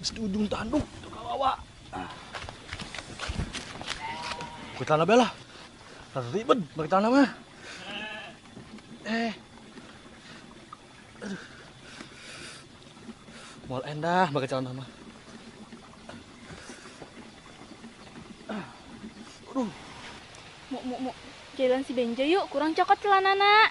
Di ujung tanduk tuh kawawa. Pakai celana bela. Ribet pakai celana mah. Aduh. Moal endah pakai celana mah. Aduh. Mu. Jailan si Benjo yuk, kurang cokot celanana.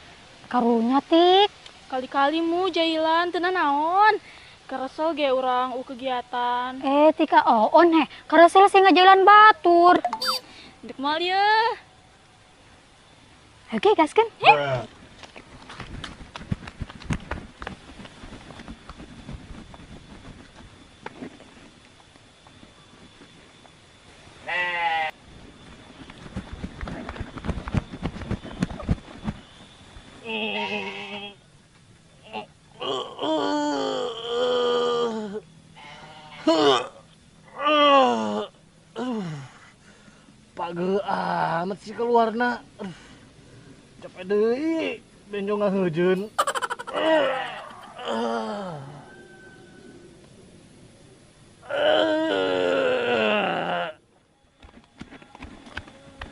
Karunya tik. Kali-kali mu jailan teu naon. Keresel ge urang kegiatan. Tika oon heh, keresel sih ngajailan batur. Dek mal ye. Oke, gaskeun. Pageuh amat sih keluarna. Capek deui, Benjo ngahejeun.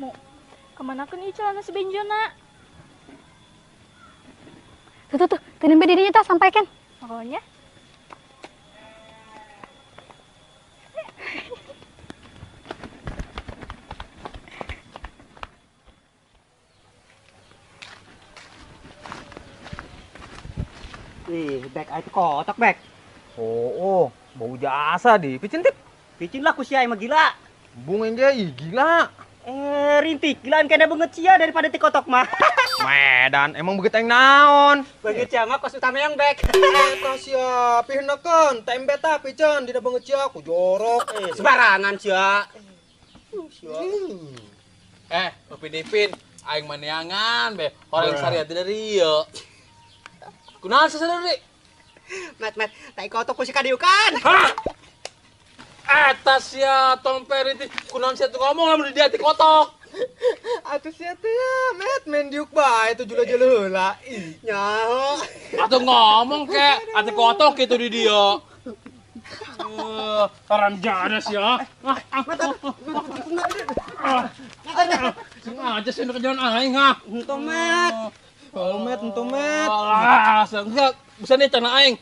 Mu, kemana keun ieu celana si Benjo na? Tuh, teu nembe di dinya tah sampaikan. Makanya. Ih, bek itu kotak bek. Oh, bau jasa di picin tip. Picin lah ku sia emang gila. Bung engge ih gila. Rintik gilaan kena banget sia daripada ti kotok mah. Medan emang begitu yang naon. Banget sia mah kos utama yang bek. Eta sia pihnakeun tembe ta picen dina banget sia ku jorok. Sembarangan sia. Upin Ipin aing maneangan be orang syariat dari ieu. Kunaon sasadari? Mat, tai kotok ku si kadiukan. Hah? Eta sia tomper itu kunaon sia tuh ngomong lamun di dia ti kotok. Atuh sia teh ya, met main diuk bae tuh jula-jula heula. Ih, nyaho. Atuh ngomong ke atuh kotok kitu di dia. Haram jada sia. Sengaja sih nu kejalan aing ah. Henteu met. Oh, met, henteu met. Alah, enggak bisa nih celana aing.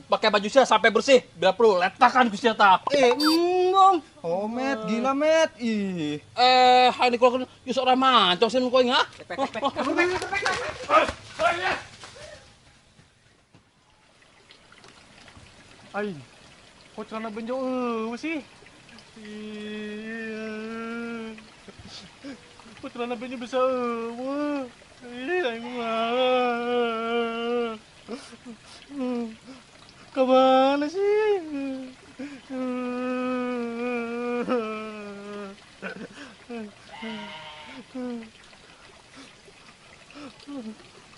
Pakai baju sia sampai bersih, bila perlu letakan ku sia tah. Embung. Oh, met, gila met. Ih. Hayang dikeluarkeun geus seorang mancong sih nu ku aing ah. Aing, kok celana Benjo eueuh sih? Kok celana Benjo bisa eueuh? Ih, aing mah. Kemana sih?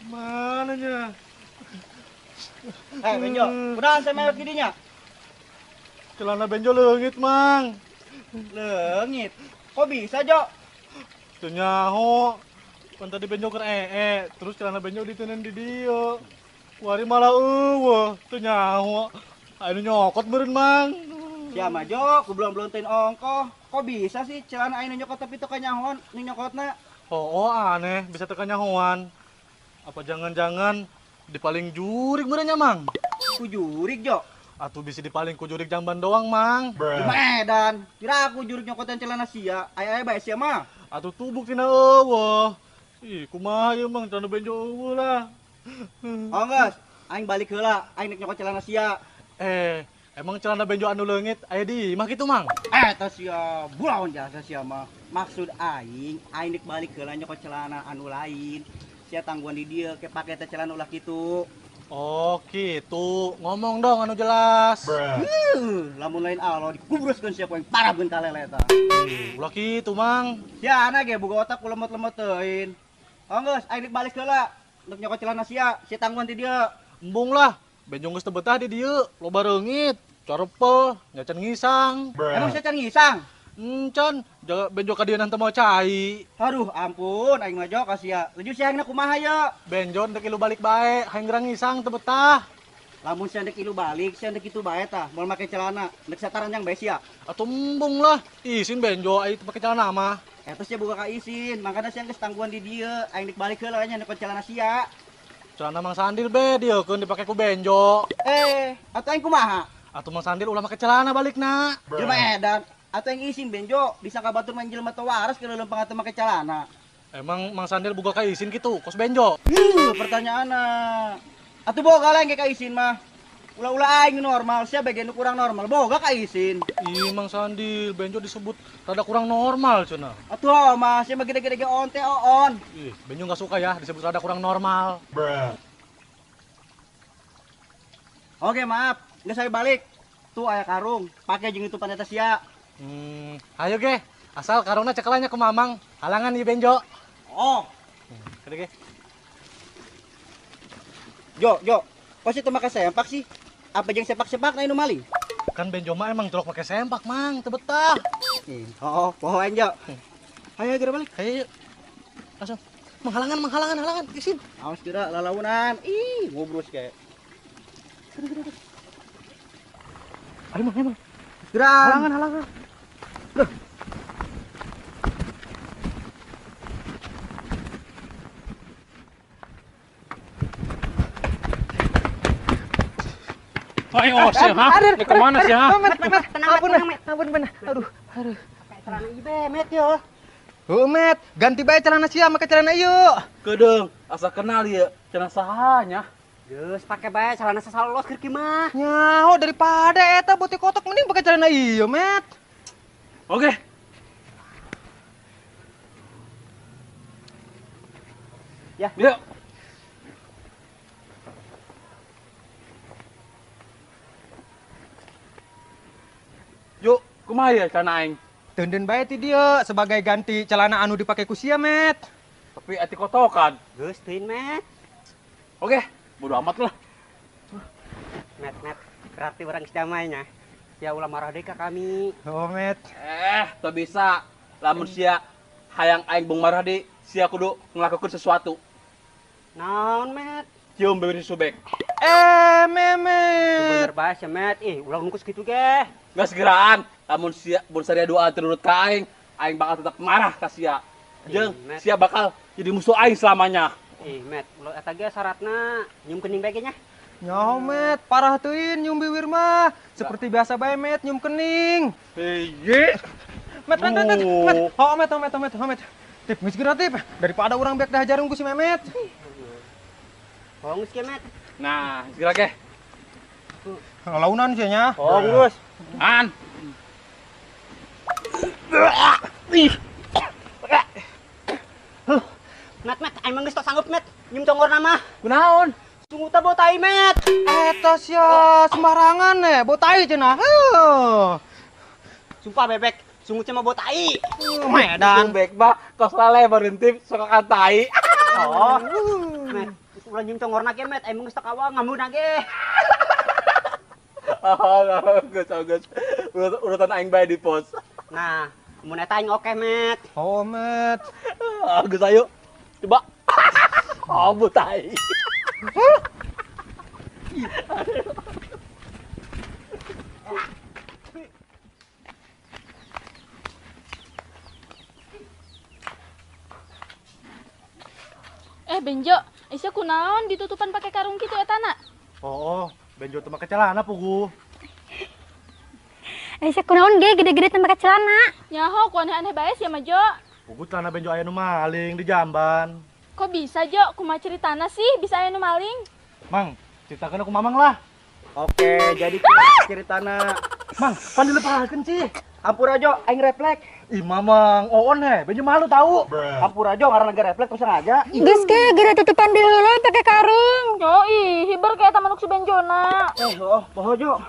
Kemana nya? Benjo, kunaon saya mewek didinya? Celana Benjo leungit, Mang. Leungit? Kok bisa, Jo? Teu nyaho. Pan tadi Benjo keur terus celana Benjo diteuneun di dieu. Kuari malah eueuh, teu nyaho. Anu nyokot meureun, Mang. Sia mah Jo, ku belum-belum teuin ongkoh. Kok bisa sih celana aing nu nyokot tapi teu kanyahoan nu nyokotna? Oh, aneh, bisa teu kanyahoan. Apa jangan-jangan dipaling jurig meureun nya, Mang? Ku jurig, Jo? Atuh bisa dipaling ku jurig jamban doang, Mang. Medan, kira aku jurig nyokotan celana sia, aya-aya bae sia mah. Atuh tubuk tina eueuh. Ih, kumaha ieu, Mang, celana Benjo eueuh lah. Oh, geus, aing balik heula, aing nek nyokot celana sia. Emang celana Benjo anu leungit aya di imah kitu, Mang? Eta sia, bulaon jasa sia mah. Maksud aing, aing nek balik heula nyokot celana anu lain. Sia tangguan di dieu ke pake teh celana ulah kitu. Oh, kitu. Ngomong dong anu jelas. Lamun lain alo dikubruskeun sia ku aing parah beun kalele eta. Ulah kitu, Mang. Sia ana ge boga otak ku lemot-lemot teuing. Oh, geus, aing nek balik heula. Nek nyokot celana sia, sia tangguan ti dieu. Embung lah, Benjo geus teu betah di dieu, loba reungit, carepel, nyacan ngisang. Emang sia can ngisang? Encan, Benjo ka dieu teu mau cai. Aduh, ampun, aing mah Jo ka sia. Luju sia hayangna kumaha ye? Benjo teu kilu balik bae, hayang gerang ngisang teu betah. Lamun sia ndek ilu balik, sia ndek kitu bae tah, moal make celana, ndek sataranjang bae sia. Atuh embung lah, isin Benjo ai teu make celana mah. Eta sia boga ka isin, makana sia geus tangguhan di dieu, aing ndek balik heula nya nyokot celana sia. Celana Mang Sandil be dieukeun dipake ku Benjo. Eh, atuh aing kumaha? Atuh Mang Sandil ulah make celana balikna. Jelema edan, atuh aing isin Benjo, disangka batur main jelema teu waras keur leumpang atuh make celana. Emang Mang Sandil boga ka isin kitu, kos Benjo. Pertanyaanna. Atuh boga lah yang ka isin mah. Ulah-ulah aing normal, sia bagian kurang normal, boga ka isin. Ih, Mang Sandil, Benjo disebut rada kurang normal cenah. Atuh mah sia mah gede-gede ge onte oon. Ih, Benjo nggak suka ya disebut rada kurang normal. Bruh. Oke, maaf, nggak saya balik. Tuh aya karung, pakai jeung itu paneta sia. Ayo ge, asal karungna cekelanya ke Mamang, halangan ieu Benjo. Oh. Gede ge. Jo, Jo, kok sih make sempak sih? Apa jeung sepak-sepak na nu maling? Kan Benjo mah emang jorok make sempak, Mang, teu betah. Oh, poho aing, Jo. Ayo geura balik. Ayo, yuk. Langsung. Menghalangan, menghalangan, halangan, isin. Awas geura lalaunan. Ih, ngobrol kayak. Ayo, Mang, ayo, Mang. Geura. Halangan, halangan. Loh. Ayo, sih, ha? Ini kemana sih, ha? Ampun, ampun, bener. Aduh, aduh. Pakai celana ibe, Met yo. Heuh, Met, ganti bae celana sia make celana ieu. Kedeung, asa kenal ieu, celana saha nya? Geus pake bae celana sasalolos keur kieu mah. Nyaho daripada eta botik kotok mending pake celana ieu, Met. Oke. Ya. Yuk. Yuk, kumaha ya celana aing? Teunden bae ti dieu sebagai ganti celana anu dipake ku sia, Met. Tapi ati kotokan. Geus teuing, Met. Oke, bodo amat lah. Met, Met, berarti urang geus damai nya. Sia ulah marah deui ka kami. Oh, Met. Teu bisa. Lamun sia hayang aing bung marah deui, sia kudu ngelakukeun sesuatu. Naon, Met? Cium bibir si Subek. Memet. Bener bae sia, Met. Ih, ulah nungkus kitu ge. Nggak segeraan, lamun sia mun saria doa turut ka aing, aing bakal tetap marah ka sia. Jeung sia bakal jadi musuh aing selamanya. Ih, Met, ulah eta ge syaratna nyium kening bae ge nya. Nyaho, Met, parah teuing nyium bibir mah. Seperti biasa bae, Met, nyium kening. Heye. Met, Met, Met, Met. Oh, Met, oh, Met, oh, Met, oh, Met. Tip, geus geura tip. Daripada urang beak dah jarung ku si Memet. Oh, geus ge, Met. Nah, geus geura ge. Launan sia nya. Oh, geus. An. Met, Met, aing mah geus tos sanggup, Met. Nyium congorna mah. Kunaon? Sungut bau tai, Met. Eta sia sembarangan eh, bau tai cenah. Heuh. Sumpah bebek, sungutnya mah bau tai. Medan. Bebek mah kos lale berhenti sok akan tai. Oh. Met, ulah nyium congorna ge, Met. Aing mah geus teu kawa ngambuna ge. Oh, geus, geus. Urutan aing bae di pos. Nah, mun eta aing oke, Met. Oh, Met. Ah, geus ayo. Coba. Oh, bau tai. Benjo, isia kunaon ditutupan pakai karung kitu etana? Oh, Benjo teu make celana puguh. Isia kunaon ge gede-gede teu make celana. Nyaho ku aneh-aneh bae sia mah, Jo. Puguh celana Benjo aya nu maling di jamban. Kok bisa, Jo? Kumaha ceritana sih bisa aya nu maling? Mang, ceritakeun aku Mamang lah. Oke, jadi ceritana. Mang, pan dilepaskeun sih. Ampura, Jo, aing refleks. Ih, Mamang, oon he, Benjo malu tahu. Ampura, Jo, ngaranna ge refleks teu sengaja. Geus ge geura tutupan di heula pake karung. Jo, ih, hiber kayak eta manuk si Benjona. Oh, poho, Jo.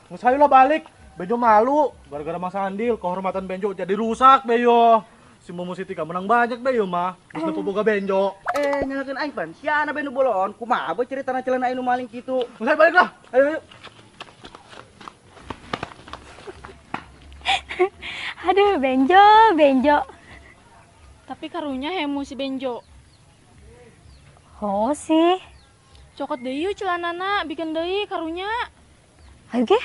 Geus hayu lah balik. Benjo malu gara-gara Mang Sandil kehormatan Benjo jadi rusak beyo. Si Momo Siti menang banyak beyo mah. Geus nepo boga Benjo. Nyalakeun aing pan. Sia ana nu boloon, kumaha bae ceritana celana aing nu maling kitu. Geus hayu balik lah. Ayo, ayo. Aduh, Benjo, Benjo. Tapi karunya hemu si Benjo. Oh sih. Cokot deui yeuh celanana, bikin deui karunya. Ayo ge.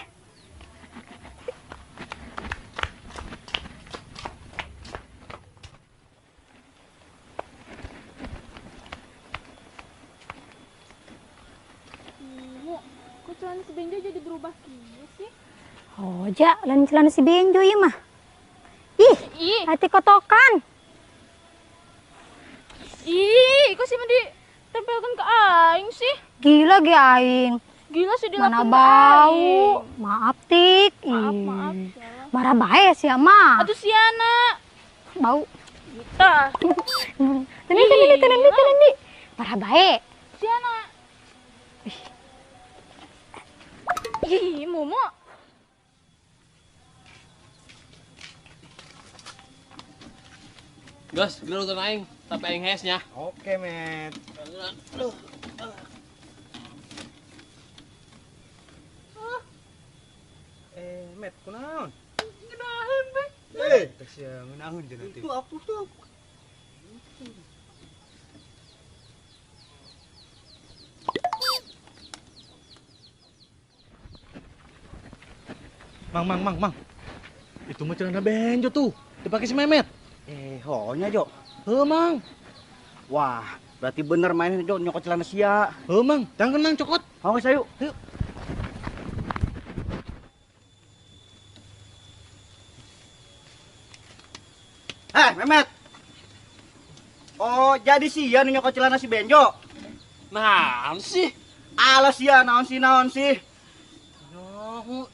Mu, kok celana si Benjo jadi berubah kieu sih? Oh, ja, lain celana si Benjo ieu mah. Ih, Ih, hati kotokan. Ih, kok sih mah ditempelkan ke aing sih? Gila ge aing. Gila sih Mana dilakukan ke bau. aing. Maaf, Tik. Maaf, Ih. maaf. Salah. Marah bae sia mah. Atuh siana. Bau. Tah, Tenan tenan tenan tenan. Marah bae. siana. Ih, Momo. Gas, gila nonton aing, tapi aing hesnya. Oke, Met. Aduh. Met, kunaon? Ngeunaheun be. Eh, sia ngeunaheun jeung nanti. Itu aku tuh. Mang, mang, mang, mang. Itu mah celana Benjo tuh, dipakai si Memet. Honya Jo. Heuh, Mang. Wah, berarti bener main Jo nyokot celana sia. Heuh, Mang. Jangan Mang cokot. Awas ayo. Ayo. Memet. Oh, jadi sia nu nyokot celana si Benjo. Naon sih? Alah sia, naon sih, naon sih. Nyaho.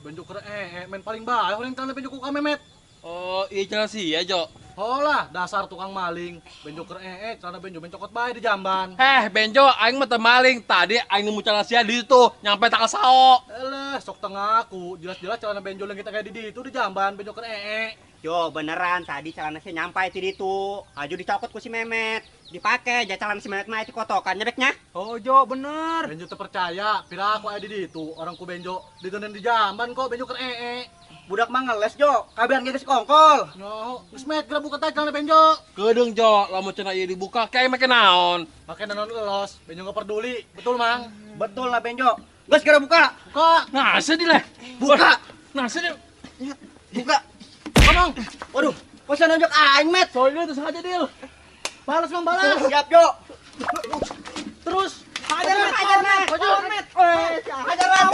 Benjo keur main paling bae orang celana Benjo ku ka Memet. Oh, iya celana sia, Jo. Holah, dasar tukang maling. Benjo keur celana Benjo mencokot bae di jamban. Heh, Benjo, aing mah teu maling. Tadi aing nemu celana sia di situ, nyampe tanggal sao. Eleh, sok tengah aku. Jelas-jelas celana Benjo leungit kayak di ditu di jamban, Benjo keur Jo, beneran tadi celana sia nyampai ti ditu. Aju dicokot ku si Memet. Dipake, ja celana si Memet mah itu kotokan nyebeknya. Oh, Jo, bener. Benjo teu percaya, pira aku aya di ditu. Orang ku Benjo diteundeun di jamban kok Benjo keur Budak mah ngeles, Jo. Kabehan ge geus kongkol. No, geus Met geura buka tah celana Benjo. Kedeung, Jo, lamun cenah ieu dibuka kayak make naon? Make naon elos, Benjo nggak peduli. Betul, Mang? Betul lah Benjo. Geus geura buka. Buka. Nah, sedih lah. Buka. Nah, sedih. Buka. Ngomong. Waduh, kok sia nonjok aing, Met? Soalnya itu sengaja, Dil. Balas, Mang, balas. Siap, Jo. Terus. Hajar, Met, hajar, Met. Hajar, Met. Hajar, Met.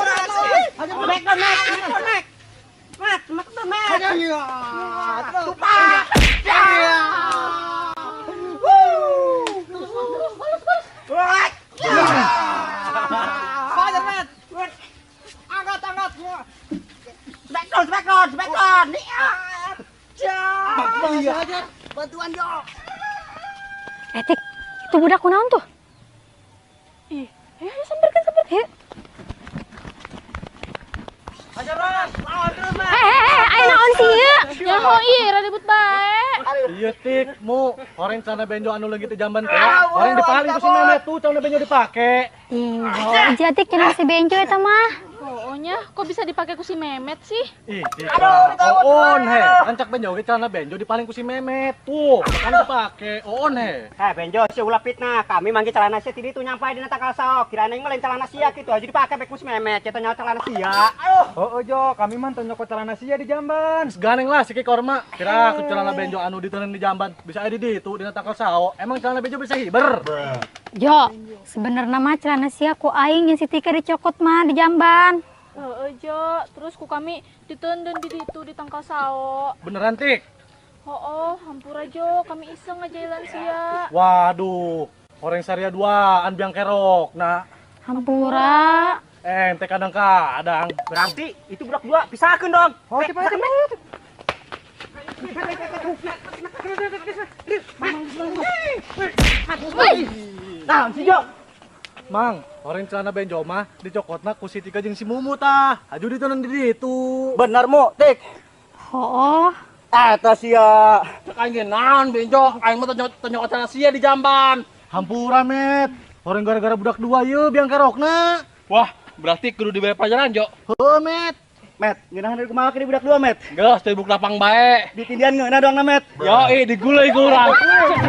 Hajar, Met. Met, Met. Met, Met, Met. Hajar. Ya. Tupak. Ya. Wuh. Terus, terus, balas, balas. Hajar, Met. Angkat, angkat. Smackdown, smackdown, smackdown. Iya. Bantuan, Jo. Tik, itu budak kunaon tuh? Ih, ayo, ayo samperkeun, samperkeun. Ayo. Hajar, Mas. Lawan terus, Mas. Ayo naon sih ieu? Nyaho ih, ribut bae. Iya, Tik, mu. Orang celana Benjo anu leungit di jamban teh. Orang dipaling ku si Memet tuh celana Benjo dipake. Ih, oh, jadi celana si Benjo eta mah. Oh, nya, kok bisa dipakai ku si Memet sih? Ih, Tik. Oon he, kan cak Benjo ge celana Benjo dipaling ku si Memet tuh, kan dipake. Oon he. Heh, Benjo, sia ulah fitnah. Kami manggil celana sia ti ditu nyampai dina tangkal saok. Kirain aing mah lain celana sia kitu aja dipake bae ku si Memet. Kita nyawa celana sia. Aduh. Oh, Jo, kami mah teu nyokot celana sia di jamban. Ganeng lah si Korma. Kira aku celana Benjo anu diteundeun di jamban bisa aya di ditu dina tangkal sao. Emang celana Benjo bisa hiber? Jo, sebenarnya mah celana sia ku aing yang si Tika dicokot mah di jamban. Heeh, Jo. Terus ku kami diteundeun di ditu di tangkal sao. Beneran, Tik? Hooh, hampura Jo, kami iseng ngajailan sia. Waduh, orang saria duaan biang kerok, nah. Hampura. Ente kadang-kadang. Berarti itu budak dua pisahkeun dong. Oh, cepat, cepat. Nah, si Jo. Mang, orang celana Benjo mah dicokotna ku si Tika jeung si Mumu tah. Aju diteundeun di ditu. Bener mu, Tik. Hooh. Eta sia. Cek aing ge naon, Benjo? Aing mah teu nyokot celana sia di jamban. Hampura, Met. Orang gara-gara budak dua ye biang kerokna. Wah, berarti kudu dibayar pelajaran, Jo. Heuh, Met. Met, ngeunahan dari kumaha ke budak dua, Met? Geus, teu buuk lapang bae. Ditindian ngeunah doang na, Met. Yo, digulai ku urang.